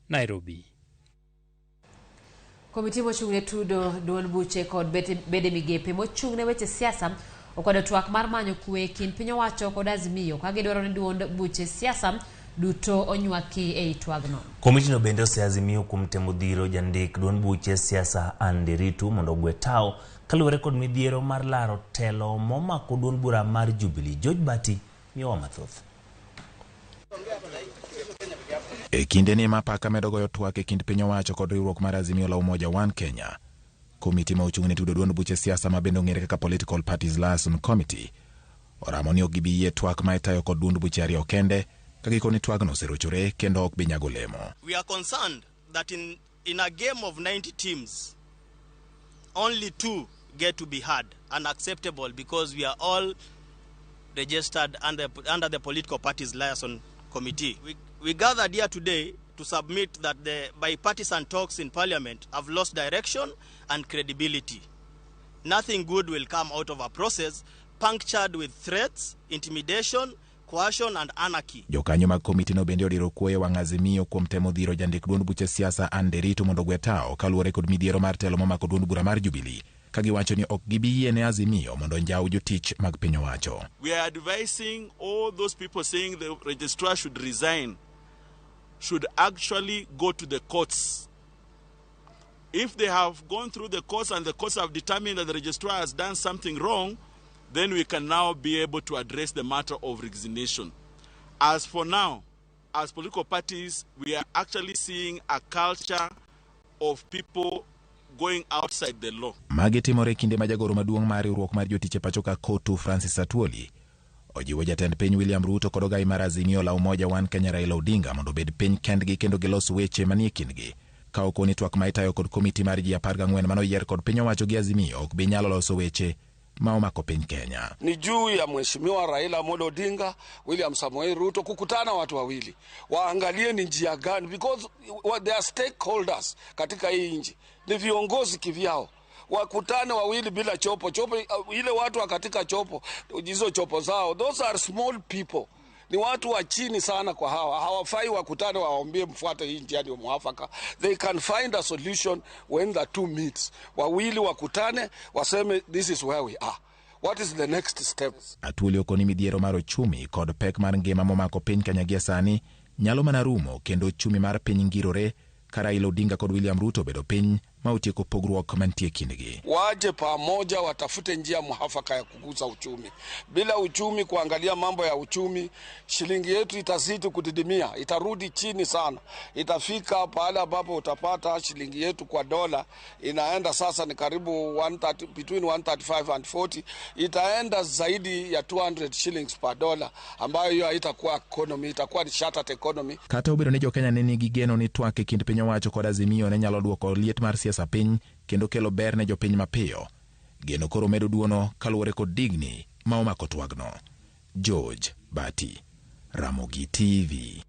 Nairobi. Komiti mochung' ne tudo duond buche kod bede migepe mochung' ne weche siasa okwedo twak mar manyo kwe e kind piny owacho kod Azimio ka gidwaro ni duond buche siasa duto onywaki ei twagno. Komitino bende oseazimio kuom temo dhiro jandik duond buche siasa Anne Nderitu mondo ogwe tao kaluwore kod midhiero mar laro telo momako duond bura mar Jubilee. George Bati miyowa mathoth. E kindeni ma apaka medo goyo twak e kind piny owacho kod riwruok mar Azimio la Umoja One Kenya, komiti ma ochung' ne tudo duond buche siasa ma bende ong'ere kaka Political Parties Liaison Committee oramo ni ok gibi yie twak ma itayo kod duond buche ariyo kende ka gikoni twagno oserochore kendo ok bi nyago olemo. We are concerned that in a game of 90 teams, only 2 get to be heard and acceptable because we are all registered under the Political Parties Liaison Committee. We gathered here today to submit that the bipartisan talks in Parliament have lost direction and credibility. Nothing good will come out of a process punctured with threats, intimidation, coercion and anarchy. Jokanyo mag komitino bende odiro kuoyo wang' Azimio kuom temo dhiro jandik duond buche siasa Anne Nderitu mondo ogwe tao kaluwore kod midhiero mar telo momako duond bura mar Jubilee, ka giwacho ni ok gibi yie ne Azimio mondo onjaw jotich mag piny owacho. We are advising all those people saying the registrar should resign should actually go to the courts. If they have gone through the courts and the courts have determined that the registrar has done something wrong, then we can now be able to address the matter of resignation. As for now, as political parties, we are actually seeing a culture of people going outside the law. Magi timore kinde ma jagoro maduong' mar riwruok mar jotich e pacho ka Kotu Francis Atwoli ojiwo jatend piny William Ruto kod ogai mar Azimio la Umoja One Kenya Raila Odinga mondo obed piny kendgi kendo gilos weche manie kindgi. Ka okoni twak ma itayo kod komiti mar ji 14 manoyier kod piny owacho gi Azimio ok bi nyalo loso weche ma omako piny Kenya. Ni juu ya Mheshimiwa Raila Amolo Odinga, William Samoei Ruto kukutana watu wawili waangalie ni njia gani, because they are stakeholders katika hii nchi, ni viongozi kivyao, wakutane wawili bila chopo chopo, ile watu wa katika chopo hizo chopo zao, those are small people, ni watu wa chini sana kwa hawa, hawafai wakutane waambie mfuate hii njia ndio mwafaka. They can find a solution when the two meet, wawili wakutane waseme this is where we are, what is the next step. Atwoli okoni midhiero mar ochumi kod pek mar ngima momako piny Kenya gie sani nyalo mana rumo kendo ochumi mar piny ngirore ka Raila Odinga kod William Ruto obedo piny ma otieko pogruok mantie kindgi. Waje pamoja watafute njia mwafaka ya kukuza uchumi. Bila uchumi, kuangalia mambo ya uchumi, shilingi yetu itazidi kudidimia, itarudi chini sana. Itafika pahali ambapo utapata shilingi yetu kwa dola inaenda sasa ni karibu 130, between 135 and 40, itaenda zaidi ya 200 shillings per dollar, ambayo hiyo haitakuwa economy, itakuwa ni shattered economy. Kata obedo ni jokenya ne nigi geno ni twak e kind piny owacho kod Azimio ne nyalo duoko liet mar siasa piny kendo kelo ber ne jopiny mapiyo, geno koro medo duono kaluwore kod digni ma omako twagno. George Bati, Ramogi TV.